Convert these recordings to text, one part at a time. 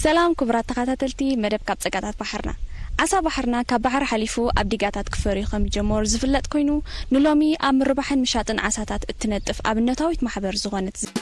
ሰላም ክቡራት ተኸታተልቲ መደብ ካብ ጸጋታት ባሕርና። ዓሳ ባሕርና ካብ ባሕሪ ሓሊፉ ኣብ ዲጋታት ክፈርዩ ከም ዝጀመሩ ዝፍለጥ ኮይኑ፣ ንሎሚ ኣብ ምርባሕን ምሻጥን ዓሳታት እትነጥፍ ኣብነታዊት ማሕበር ዝኾነት ዝ-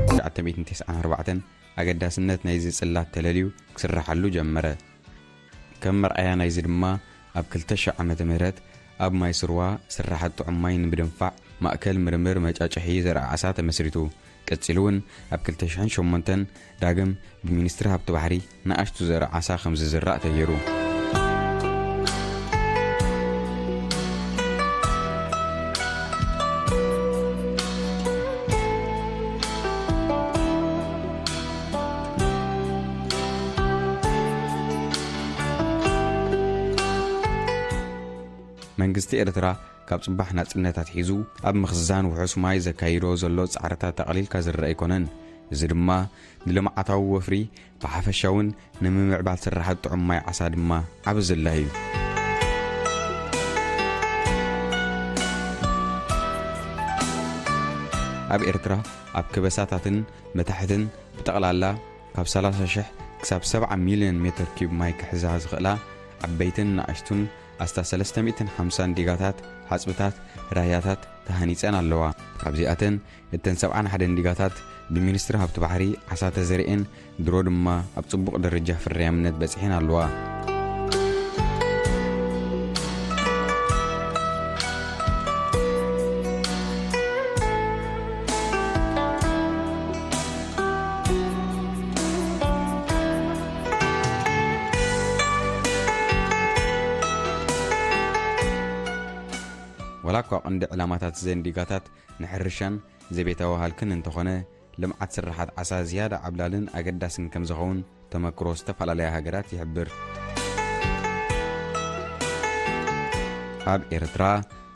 ትሽዓተ ሚእትን ተስዓን ኣርባዕተን ኣገዳስነት ናይዚ ጽላት ተለልዩ ክስራሓሉ ጀመረ። ከም መርኣያ ናይዚ ድማ፣ ኣብ ክልተ ሺሕ ዓመተ ምህረት ኣብ ማይ ስርዋ ስራሓት ጥዑም ማይ ንምድንፋዕ ማእከል ምርምር መጫጭሒ ዘርኢ ዓሳ ተመስሪቱ። ቀጺሉ እውን ኣብ ክልተ ሽሕን ሸሞንተን ዳግም ብሚኒስትሪ ሃብቲ ባሕሪ ንኣሽቱ ዘርኢ ዓሳ ከም ዝዝራእ ተገይሩ። መንግስቲ ኤርትራ ካብ ጽባሕ ናጽነት ኣትሒዙ ኣብ ምኽዛን ውሑስ ማይ ዘካይዶ ዘሎ ጻዕርታት ኣቕሊልካ ዝረኣ ኣይኮነን። እዚ ድማ ንልምዓታዊ ወፍሪ ብሓፈሻ እውን ንምምዕባል ስራሓት ጥዑም ማይ ዓሳ ድማ ዓቢ ዝላ እዩ። ኣብ ኤርትራ ኣብ ከበሳታትን መታሕትን ብጠቕላላ ካብ ሰላሳ ሽሕ ክሳብ ሰብዓ ሚልዮን ሜትር ኪዩብ ማይ ክሕዛ ዝኽእላ ዓበይትን ንኣሽቱን ኣስታት ሰለስተ ሚእትን ሓምሳን ዲጋታት፣ ሓጽብታት፣ ራያታት ተሃኒጸን ኣለዋ። ካብዚኣተን እተን ሰብዓን ሓደን ዲጋታት ብሚኒስትሪ ሃብቲ ባሕሪ ዓሳ ተዘሪኤን ድሮ ድማ ኣብ ጽቡቕ ደረጃ ፍርያምነት በጺሐን ኣለዋ። ወላ እኳ ቀንዲ ዕላማታት ዘን ዲጋታት ንሕርሻን ዘቤታዊ ሃልክን እንተኾነ፣ ልምዓት ስርሓት ዓሳ ዝያዳ ዓብላልን ኣገዳስን ከም ዝኸውን ተመክሮ ዝተፈላለያ ሃገራት ይሕብር። ኣብ ኤርትራ፣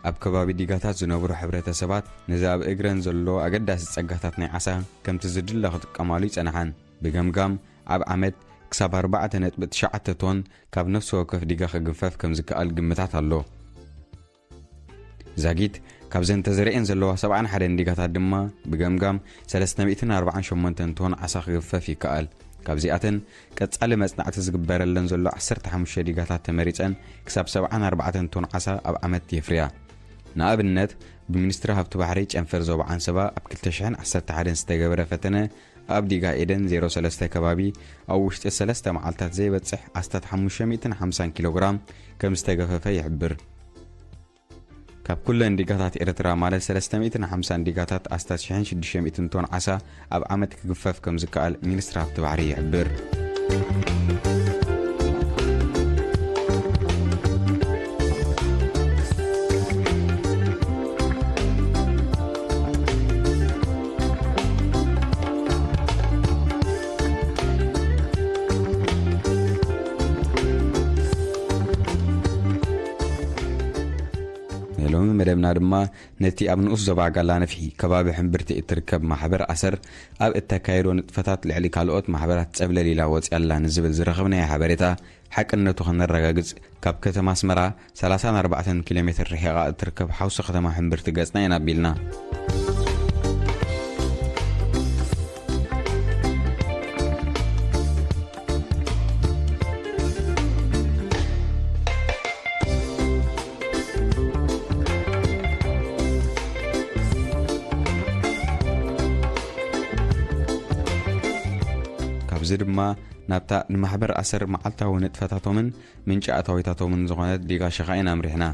ኣብ ከባቢ ዲጋታት ዝነብሩ ሕብረተሰባት ነዚ ኣብ እግረን ዘሎ ኣገዳሲ ጸጋታት ናይ ዓሳ ከምቲ ዝድለ ክጥቀማሉ ይጸንሓን። ብገምጋም ኣብ ዓመት ክሳብ ኣርባዕተ ነጥቢ ትሽዓተ ቶን ካብ ነፍሲ ወከፍ ዲጋ ክግፈፍ ከም ዝከኣል ግምታት ኣሎ። ዛጊት ካብዘን ተዘሪኤን ዘለዋ ሰብዓን ሓደን ዲጋታት ድማ ብገምጋም ሰለስተ ሚእትን ኣርባዓን ሸሞንተን ቶን ዓሳ ክግፈፍ ይከኣል። ካብዚኣተን ቀጻሊ መጽናዕቲ ዝግበረለን ዘሎ ዓሰርተ ሓሙሽተ ዲጋታት ተመሪጸን ክሳብ ሰብዓን ኣርባዕተን ቶን ዓሳ ኣብ ዓመት የፍርያ። ንኣብነት፣ ብሚኒስትሪ ሃብቲ ባሕሪ ጨንፈር ዞባ ዓንሰባ ኣብ ክልተ ሽሕን ዓሰርተ ሓደን ዝተገበረ ፈተነ ኣብ ዲጋ ኤደን ዜሮ ሰለስተ ከባቢ ኣብ ውሽጢ ሰለስተ መዓልታት ዘይበጽሕ ኣስታት ሓሙሽተ ሚእትን ሓምሳን ኪሎ ግራም ከም ዝተገፈፈ ይሕብር። ካብ ኩለን ዲጋታት ኤርትራ ማለት ሰለስተ ሚእትን ሓምሳን ዲጋታት ኣስታት ሽሕን ሽዱሽተ ሚእትን ቶን ዓሳ ኣብ ዓመት ክግፈፍ ከም ዝከኣል ሚኒስትሪ ሃብቲ ባሕሪ ይሕብር። ሄሎ፣ መደብና ድማ ነቲ ኣብ ንኡስ ዞባ ጋላ ነፍሒ ከባቢ ሕምብርቲ እትርከብ ማሕበር ኣሰር ኣብ እተካየዶ ንጥፈታት ልዕሊ ካልኦት ማሕበራት ጸብለል ኢላ ወጺኣላ ንዝብል ዝረኸብናዮ ሓበሬታ ሓቅነቱ ከነረጋግጽ ካብ ከተማ ኣስመራ ሰላሳን ኣርባዕተን ኪሎ ሜትር ርሒቓ እትርከብ ሓውሲ ከተማ ሕምብርቲ ገጽና ኢና ኣቢልና። ካብዚ ድማ ናብታ ንማሕበር ኣሰር መዓልታዊ ንጥፈታቶምን ምንጪ ኣታዊታቶምን ዝኾነት ዲጋ ሸኻ ኢና ኣምሪሕና።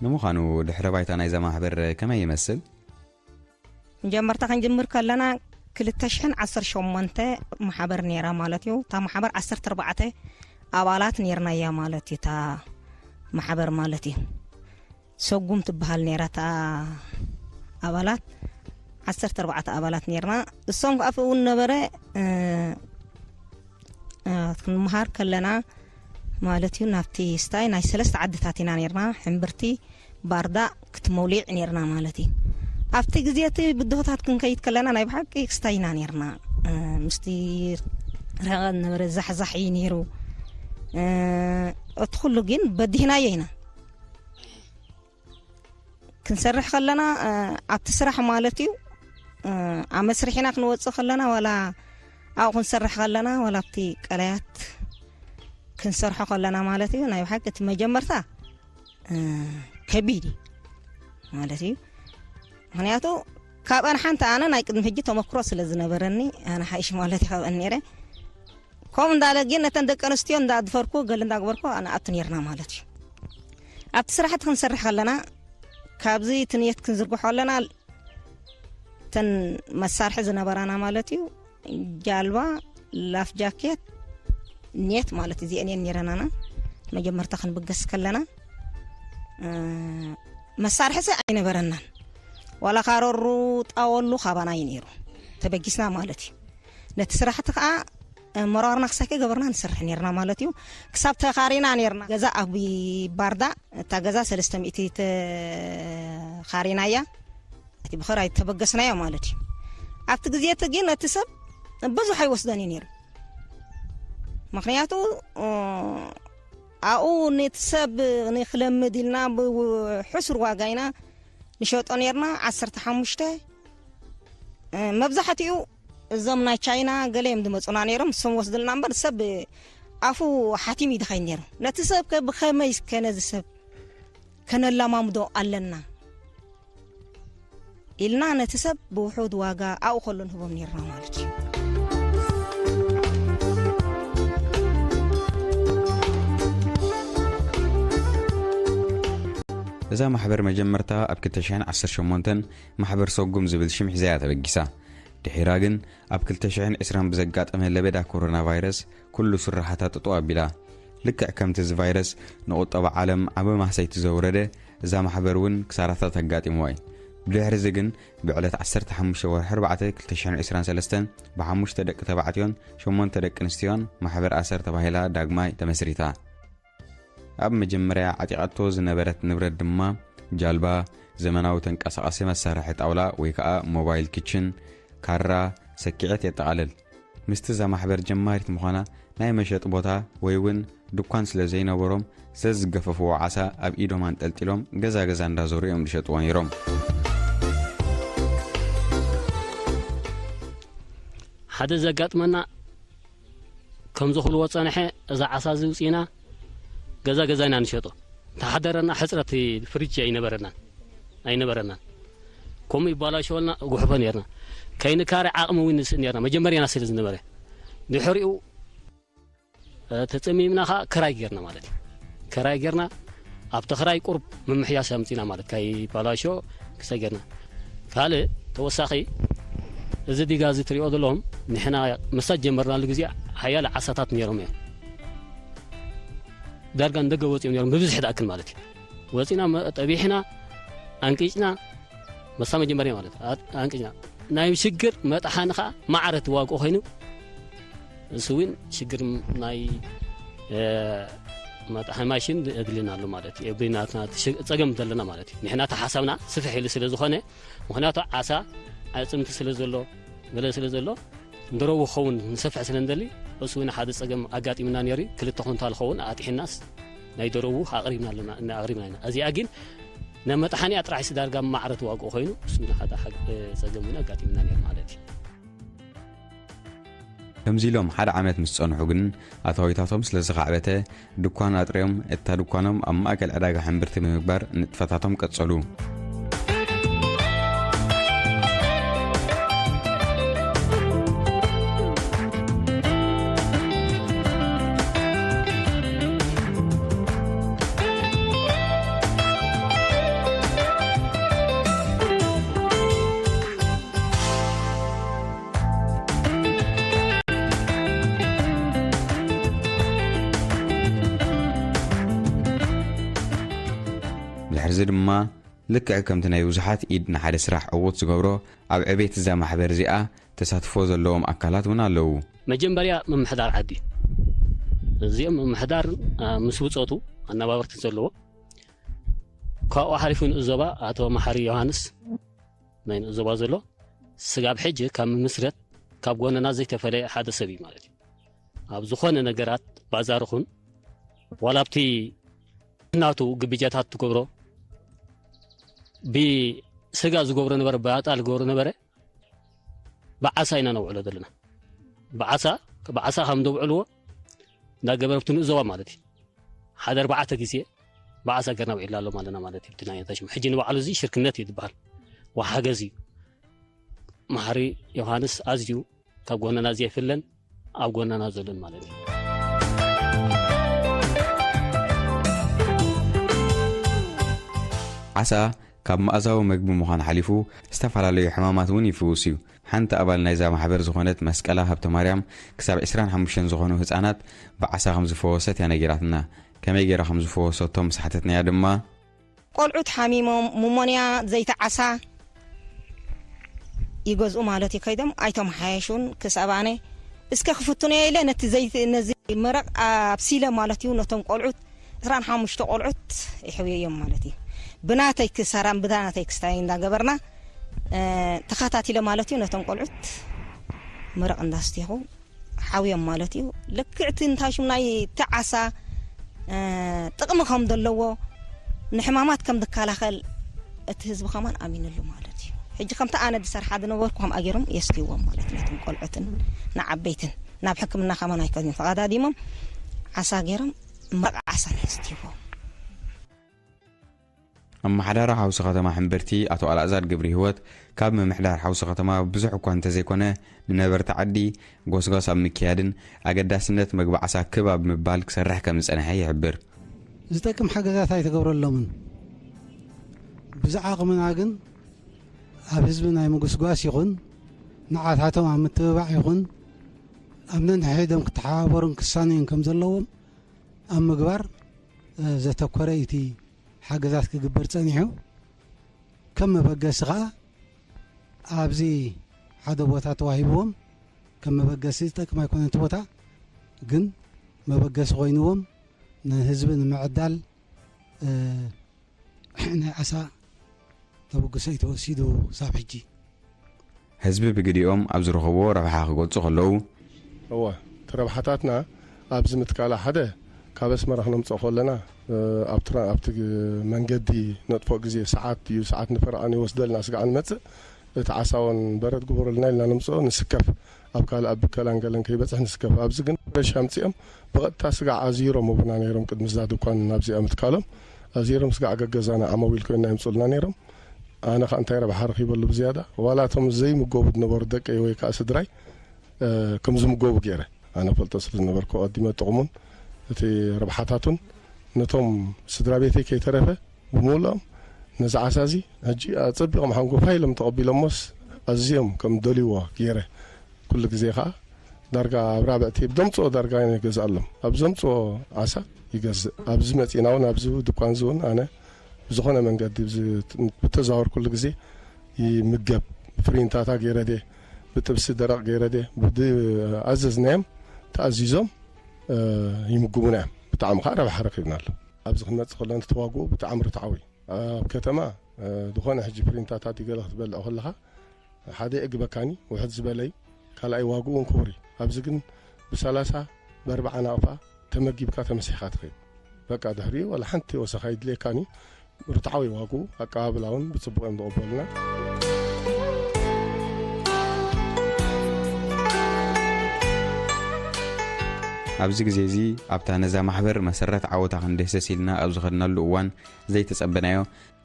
ንምዃኑ ድሕረ ባይታ ናይዛ ማሕበር ከመይ ይመስል? መጀመርታ ክንጅምር ከለና ክልተ ሽሕን ዓሰርተ ሸሞንተ ማሕበር ነይራ ማለት እዩ። እታ ማሕበር ዓሰርተ ኣርባዕተ ኣባላት ነይርናያ ማለት እዩ። እታ ማሕበር ማለት እዩ። ሰጉም ትበሃል ነይራ እታ ኣባላት፣ ዓሰርተ ኣርባዕተ ኣባላት ነይርና። እሶም ከኣ ኣብኡ እውን ነበረ፣ እ፣ እ፣ ክንመሃር ከለና ማለት እዩ፣ ናብቲ ስታይ ናይ ሰለስተ ዓድታት ኢና ነይርና። ሕምብርቲ፣ ባርዳ፣ ክትመውሊዕ ነይርና ማለት እዩ። ኣብቲ ግዜ እቲ ብድሆታት ክንከይድ ከለና ናይ ብሓቂ ክስታይ ኢና ነይርና። እ፣ ምስቲ ርሕቐት ነበረ፣ ዛሕዛሕ እዩ ነይሩ። እ፣ እቲ ኩሉ ግን በዲህናዮ ኢና። ክንሰርሕ ከለና፣ እ፣ ኣብቲ ስራሕ ማለት እዩ፣ እ፣ ኣብ መስርሕ ኢና ክንወጽእ ከለና፣ ዋላ ኣብኡ ክንሰርሕ ከለና፣ ዋላ ኣብቲ ቀላያት ክንሰርሖ ከለና ማለት እዩ፣ ናይ ብሓቂ እቲ መጀመርታ፣ እ፣ ከቢድ እዩ ማለት እዩ። ምኽንያቱ ካብአን ሓንቲ ኣነ ናይ ቅድሚ ሕጂ ተመክሮ ስለ ዝነበረኒ፣ ኣነ ሓይሽ ማለት እዩ ካብአን ነይረ። ከምኡ እንዳለ ግን ነተን ደቂ ኣንስትዮ እንዳድፈርኩ፣ ገለ እንዳግበርኩ ኣነ ኣብቲ ነይርና ማለት እዩ። ኣብቲ ስራሕቲ ክንሰርሕ ከለና፣ ካብዚ እቲ ንየት ክንዝርግሖ ኣለና፣ እተን መሳርሒ ዝነበራና ማለት እዩ፣ ጃልባ፣ ላፍ ጃኬት፣ ኔት ማለት እዚአን እየን ነይረናና። መጀመርታ ክንብገስ ከለና፣ እ፣ መሳርሒ ሰ ኣይነበረናን። ዋላ ካሮሩ፣ ጣወሉ ካባና እዩ ነይሩ። ተበጊስና ማለት እዩ። ነቲ ስራሕቲ ከዓ፣ እ፣ መራርና ክሳይ ከይገበርና ንሰርሕ ነይርና ማለት እዩ። ክሳብ ተኻሪና ነይርና። ገዛ ኣብ ባርዳ፣ እታ ገዛ ሰለስተ ሚእቲ ተኻሪናያ። እቲ ብኽራይ ተበገስናዮ ማለት እዩ። ኣብቲ ግዜ እቲ ግን እቲ ሰብ ብዙሕ ኣይወስዶን እዩ ነይሩ። ምኽንያቱ፣ እ፣ ኣብኡ ነቲ ሰብ ንክለምድ ኢልና ብሕሱር ዋጋ ኢና ንሸጦ ነይርና። ዓሰርተ ሓሙሽተ፣ እ፣ መብዛሕትኡ እዞም ናይ ቻይና ገለ እዮም ዝመፁና ነይሮም። ንሶም ወስድልና እምበር ሰብ ኣፉ ሓቲም እዩ ዝኸይድ ነይሩ። ነቲ ሰብ ከ ብኸመይ እስከ ነዚ ሰብ ከነለማምዶ ኣለና ኢልና ነቲ ሰብ ብውሑድ ዋጋ ኣብኡ ከሎ ንህቦም ነይርና ማለት እዩ። እዛ ማሕበር መጀመርታ ኣብ ክልተ ሽሕን ዓሰርተ ሸሞንተን ማሕበር ሰጉም ዝብል ሽም ሒዛ እያ ተበጊሳ። ድሒራ ግን ኣብ ክልተ ሽሕን ዕስራን ብዘጋጠመ ለበዳ ኮሮና ቫይረስ ኩሉ ስራሓታ ጥጥው ኣቢላ። ልክዕ ከምቲ እዚ ቫይረስ ንቁጠባ ዓለም ዓቢ ማህሰይቲ ዘውረደ፣ እዛ ማሕበር እውን ክሳራታት ኣጋጢምዋ እዩ። ብድሕሪ እዚ ግን ብዕለት ዓሰርተ ሓሙሽተ ወርሒ ኣርባዕተ ክልተ ሽሕን ዕስራን ሰለስተን ብሓሙሽተ ደቂ ተባዕትዮን ሸሞንተ ደቂ ኣንስትዮን ማሕበር ኣሰር ተባሂላ ዳግማይ ተመስሪታ። ኣብ መጀመርያ ዓጢቓቶ ዝነበረት ንብረት ድማ ጃልባ፣ ዘመናዊ ተንቀሳቓሲ መሳርሒ ጣውላ ወይ ከኣ ሞባይል ኪችን፣ ካራ፣ ሰኪዔት የጠቓልል። ምስቲ እዛ ማሕበር ጀማሪት ምዃና ናይ መሸጢ ቦታ ወይ እውን ድኳን ስለ ዘይነበሮም፣ ስለ ዝገፈፍዎ ዓሳ ኣብ ኢዶም ኣንጠልጢሎም ገዛ ገዛ እንዳዞሩ እዮም ዝሸጥዎ ነይሮም። ሓደ ዘጋጥመና ከም ዝኽልዎ ጸንሐ፣ እዛ ዓሳ እዚ ውጺእና ገዛ ገዛ ኢና ንሸጦ። ተሓደረና ሕጽረት ፍሪጅ ኣይነበረናን፣ ኣይነበረናን። ከምኡ ይባላሸወልና ጉሕፎ ነርና። ከይንካረ ዓቕሚ እውን ንስእ ነርና። መጀመርያና ስለ ዝነበረ። ድሕሪኡ፣ እ፣ ተጸሚምና ኸኣ ክራይ ጌርና ማለት እዩ። ክራይ ጌርና፣ ኣብቲ ክራይ ቁሩብ ምምሕያሽ ኣምጺና ማለት፣ ከይባላሾ ክሳይ ጌርና። ካልእ ተወሳኺ፣ እዚ ዲጋ እዚ ትሪኦ ዘለኹም፣ ንሕና ምስታ ጀመርናሉ ግዜ ሓያለ ዓሳታት ነይሮም እዮም። ዳርጋ ንደገ ወፂኦም ነይሮም፣ ብብዝሒ ዝኣክል ማለት እዩ። ወፂና መ-፣ ጠቢሕና፣ ኣንቂጭና፣ መስታ መጀመርያ ማለት እዩ። ኣ-፣ ኣንቂጭና። ናይ ሽግር መጥሓኒ ከዓ ማዕረ እቲ ዋግኡ ኮይኑ፣ እሱ እውን ሽግር ናይ፣ እ፣ መጥሓኒ ማሽን የድልየና ኣሎ ማለት እዩ። የድልየና እቲ ሽ-፣ ፀገም ዘለና ማለት እዩ። ንሕና ተሓሳብና ስፍሕ ኢሉ ስለ ዝኾነ፣ ምኽንያቱ ዓሳ ኣዕፅምቲ ስለ ዘሎ፣ ገለ ስለ ዘሎ፣ ንደረቡ ክኸውን ንሰፍሕ ስለ ንደሊ፣ እሱ እውን ሓደ ፀገም ኣጋጢምና ነይሩ። ክልተ ኩንታል ክኸውን ኣጥሒናስ ናይ ደረቡ ኣቕሪብና ኣለና፣ ኣቕሪብና ኢና። እዚኣ ግን ናይ መጥሓኒኣ ጥራሕ ዳርጋ ማዕረ እቲ ዋግኡ ኮይኑ፣ እሱ እውን ሓደ ሓግ-፣ እ፣ ፀገም እውን ኣጋጢምና ነይሩ ማለት እዩ። ከምዚ ኢሎም ሓደ ዓመት ምስ ጸንሑ ግን፣ ኣታዊታቶም ስለ ዝኻዕበተ፣ ድኳን ኣጥርዮም፣ እታ ድኳኖም ኣብ ማእከል ዕዳጋ ሕምብርቲ ብምግባር ንጥፈታቶም ቀጸሉ። ድሕርዚ ድማ፣ ልክዕ ከምቲ ናይ ብዙሓት ኢድ ንሓደ ስራሕ ዕዉት ዝገብሮ፣ ኣብ ዕቤት እዛ ማሕበር እዚኣ ተሳትፎ ዘለዎም ኣካላት እውን ኣለዉ። መጀመርያ ምምሕዳር ዓዲ፣ እዚኦም ምምሕዳር፣ ኣ፣ ምስ ብጾቱ ኣነባበርቲ ዘለዎ፣ ካብኡ ሓሊፉ ንእዞባ ኣቶ መሓሪ ዮሃንስ ናይ ንእዞባ ዘሎ፣ ስጋብ ሕጂ ካብ ምምስረት ካብ ጎንና ዘይተፈለየ ሓደ ሰብ እዩ ማለት እዩ። ኣብ ዝኾነ ነገራት ባዛር ኹን ዋላ ኣብቲ ናቱ ግብጃታት ትገብሮ፣ ብስጋ ዝገብሮ ነበረ፣ ብኣጣል ዝገብሮ ነበረ፣ ብዓሳ ኢና ነውዕሎ ዘለና። ብዓሳ፣ ብዓሳ ከም ዘውዕልዎ እንዳገበረ ኣብቲ ንእዞባ ማለት እዩ። ሓደ ኣርባዕተ ግዜ ብዓሳ ገርና ውዒልና ኣሎ ኣለና ማለት እዩ። እቲ ናይ እንታይ ሽሙ ሕጂ ንባዕሉ እዚ ሽርክነት እዩ ዝበሃል። ወሓገዝ እዩ። መሓሪ ዮሃንስ ኣዝዩ ካብ ጎንና ዘይፍለን ኣብ ጎንና ዘሎን ማለት እዩ። ዓሳ ካብ መኣዛዊ መግቢ ምዃን ሓሊፉ፣ ዝተፈላለዩ ሕማማት እውን ይፍውስ እዩ። ሓንቲ ኣባል ናይዛ ማሕበር ዝኾነት መስቀላ ሃብተማርያም፣ ክሳብ ዕስራን ሓሙሽተን ዝኾኑ ህጻናት ብዓሳ ከም ዝፈወሰት እያ ነጊራትና። ከመይ ገይራ ከም ዝፈወሰቶም ምስ ሓተትናያ ድማ፣ ቆልዑት ሓሚሞም፣ ሙሞንያ፣ ዘይቲ ዓሳ ይገዝኡ ማለት እዩ። ከይዶም ኣይተመሓየሹን። ክሳብ ኣነ እስከ ክፍትኖ ኢለ ነቲ ዘይቲ፣ ነዚ መረቕ ኣብሲለ ማለት እዩ። ነቶም ቆልዑት፣ ዕስራን ሓሙሽተ ቆልዑት ይሕውየዮም ማለት እዩ። ብናተይ ክሳራን ብናተይ ክስታይን እንዳገበርና፣ እ፣ ተኸታቲለ ማለት እዩ። ነቶም ቆልዑት መረቕ እንዳስቴኹ ሓውዮም ማለት እዩ። ልክዕቲ እንታይ ሽም ናይ እቲ ዓሳ፣ እ፣ ጥቕሚ ከም ዘለዎ፣ ንሕማማት ከም ዝከላኸል እቲ ህዝቢ ከማን ኣሚንሉ ማለት እዩ። ሕጂ ከምቲ ኣነ ዝሰርሓ ዝነበርኩ ከምኣ ገይሮም የስትይዎም ማለት እዩ። ነቶም ቆልዑትን ንዓበይትን ናብ ሕክምና ከማን ኣይከዱን። ተቐዳዲሞም ዓሳ ገይሮም መረቕ ዓሳ የስትይዎም። ኣመሓዳሪ ሓውሲ ከተማ ሕምብርቲ ኣቶ ኣልኣዛር ገብረሂወት፣ ካብ ምምሕዳር ሓውሲ ከተማ ብዙሕ እኳ እንተዘይኮነ፣ ንነበርቲ ዓዲ ጎስጓስ ኣብ ምክያድን ኣገዳስነት መግቢ ዓሳ ክብ ኣብ ምባል ክሰርሕ ከም ዝጸንሐ ይሕብር። ዝጠቅም ሓገዛት ኣይተገብረሎምን። ብዝዓቕምና ግን ኣብ ህዝቢ ናይ ምጉስጓስ ይኹን፣ ንዓታቶም ኣብ ምትብባዕ ይኹን፣ ኣብ ነንሕድሕዶም ክተሓባበሩን ክሳነዩን ከም ዘለዎም ኣብ ምግባር፣ እ፣ ዘተኮረ እዩ እቲ ሓገዛት ክግበር ጸኒሑ። ከም መበገሲ ኸኣ ኣብዚ ሓደ ቦታ ተዋሂብዎም፣ ከም መበገሲ ዝጠቅም ኣይኮነን እቲ ቦታ፣ ግን መበገሲ ኮይንዎም ንህዝቢ ንምዕዳል፣ እ፣ ናይ ዓሳ ተበግሶ እዩ ተወሲዱ ክሳብ ሕጂ። ህዝቢ ብግዲኦም ኣብ ዝረኸብዎ ረብሓ ክገልጹ ከለዉ፣ እወ፣ እቲ ረብሓታትና ኣብዚ ምትካላ ሓደ ካብ ኣስመራ ክነምጽኦ ከለና፣ እ፣ ኣብ ትራ-፣ ኣብቲ መንገዲ ነጥፎ ግዜ ሰዓት እዩ፣ ሰዓት ንፈርዖን ይወስደልና ስጋዕ ንመጽእ፣ እቲ ዓሳውን በረድ ግበረልና ኢልና ነምጽኦ፣ ንስከፍ፣ ኣብ ካልእ ኣብ ብከላን ገለን ከይበጽሕ ንስከፍ። ኣብዚ ግን ፍረሽ ኣምጺኦም ብቐጥታ ስጋዕ ኣዚሮም ምቡና ነይሮም። ቅድሚ እዛ ድኳን ናብዚኣ ምትካሎም ኣዚሮም ስጋዕ ገገዛና ዓመዊል ኮይና የምጽኡልና ነይሮም። ኣነ ኸኣ እንታይ ረብሓ ረኺበሉ ብዝያዳ? ዋላ እቶም ዘይምገቡ ዝነበሩ ደቀይ ወይ ከኣ ስድራይ፣ እ፣ ከም ዝምገቡ ገይረ። ኣነ ፈልጦ ስለ ዝነበርኩ ኣቐዲመ ጥቕሙን እቲ ረብሓታቱን ነቶም ስድራ ቤተይ ከይተረፈ ብምሉኦም ነዚ ዓሳ እዚ ሕጂ ኣጸቢቖም ሓንጎፋ ኢሎም ተቐቢሎሞስ ኣዝዮም ከም ደልይዎ ገይረ። ኩሉ ግዜ ኸኣ ዳርጋ ኣብ ራብዕቲ ብደምፅኦ ዳርጋ ይገዝኣሎም። ኣብ ዘምፅኦ ዓሳ ይገዝእ። ኣብዚ መፂእና እውን ኣብዚ ድኳን እዚ እውን ኣነ ብዝኾነ መንገዲ ብዚ-፣ ብተዛወርኩሉ ግዜ ይምገብ። ፍሪንታታ ገይረ ድየ፣ ብጥብሲ ደረቕ ገይረ ድየ፣ ብድ-፣ ኣዘዝናዮም ተኣዚዞም፣ እ፣ ይምግቡና እዮም። ብጣዕሚ ከዓ ረብሓ ረኺብናሉ። ኣብዚ ክንመፅእ ከለና እቲ ዋግኡ ብጣዕሚ ርትዓዊ እዩ። ኣብ ከተማ፣ እ፣ ዝኾነ ሕጂ ፍሪንታታት ይገለ ክትበልዕ ከለኻ ሓደ የእግበካኒ ውሕድ ዝበለ እዩ። ካልኣይ ዋግኡ እውን ክቡር እዩ። ኣብዚ ግን ብሰላሳ ብኣርባዓ ናቕፋ ተመጊብካ ተመሲሕካ ትኸይድ። በቃ ድሕሪኡ ዋላ ሓንቲ ወሰኻ ይድልየካኒ። ርትዓዊ ዋግኡ ኣቀባብላ እውን ብፅቡቕ እዮም ዝቕበሉና። ኣብዚ ግዜ እዚ ኣብታ ነዛ ማሕበር መሰረት ዓወታ ክንድህሰስ ኢልና ኣብ ዝኸድናሉ እዋን ዘይተጸበናዮ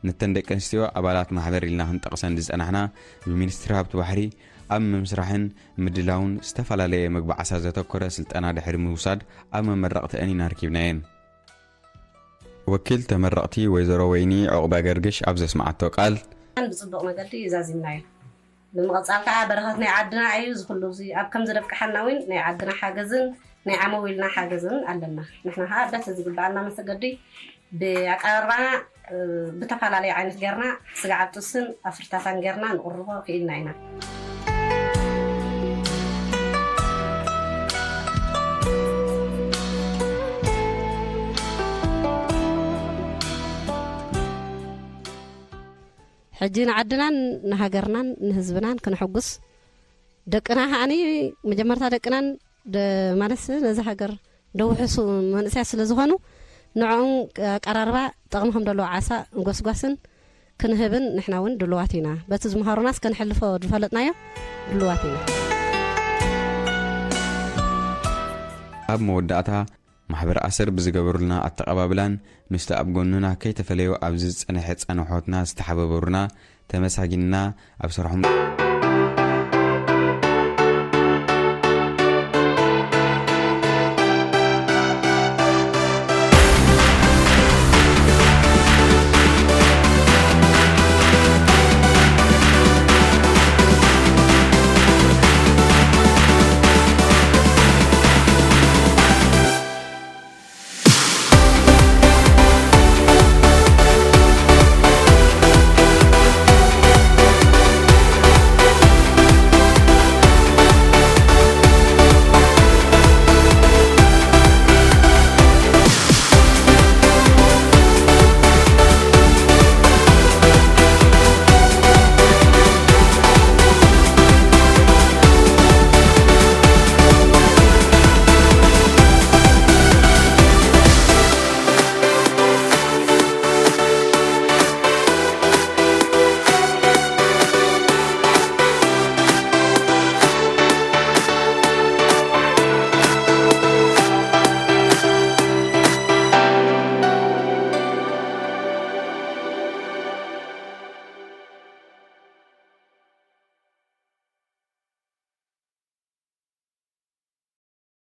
ነተን ደቂ ኣንስትዮ ኣባላት ማሕበር ኢልና ክንጠቕሰን ዝጸናሕና ብሚኒስትሪ ሃብቲ ባሕሪ ኣብ ምምስራሕን ምድላውን ዝተፈላለየ መግቢ ዓሳ ዘተኮረ ስልጠና ድሕሪ ምውሳድ ኣብ መመረቕተአን ኢና ረኪብናየን። ወኪል ተመረቕቲ ወይዘሮ ወይኒ ዑቕበ ገርግሽ ኣብ ዘስመዓቶ ቃል፣ ብጽቡቕ መገዲ ዛዚምናዮ። ብምቕጻል ከኣ በረኸት ናይ ዓድና እዩ። እዚ ኩሉ እዚ ኣብ ከም ዘደብቅሓና እውን ናይ ዓድና ሓገዝን ናይ ዓመዊልና ሓገዝን ኣለና። ንሕና ከኣ በቲ ዝግብኣና መሰገዲ ብኣቀራርባና ብተፈላለየ ዓይነት ጌርና ስጋዕ ኣብ ጥስን ኣብ ፍርታታን ጌርና ንቕርቦ ክኢልና ኢና። ሕጂ ንዓድናን ንሃገርናን ንህዝብናን ክነሐጉስ ደቅና ከዓኒ መጀመርታ ደቅናን ማለትስ ነዚ ሃገር ደውሕሱ መንእሰያት ስለ ዝኾኑ ንዕኦም ኣቀራርባ ጠቕሚ ከም ዘለዎ ዓሳ ጎስጓስን ክንህብን ንሕና እውን ድልዋት ኢና። በቲ ዝምሃሩናስ ከነሕልፎ ዝፈለጥናዮ ድልዋት ኢና። ኣብ መወዳእታ ማሕበር ኣሰር ብዝገበሩልና ኣተቐባብላን ምስቲ ኣብ ጎንና ከይተፈለዩ ኣብዚ ዝጸንሐ ጸንሖትና ዝተሓበበሩና ተመሳጊንና ኣብ ስርሖም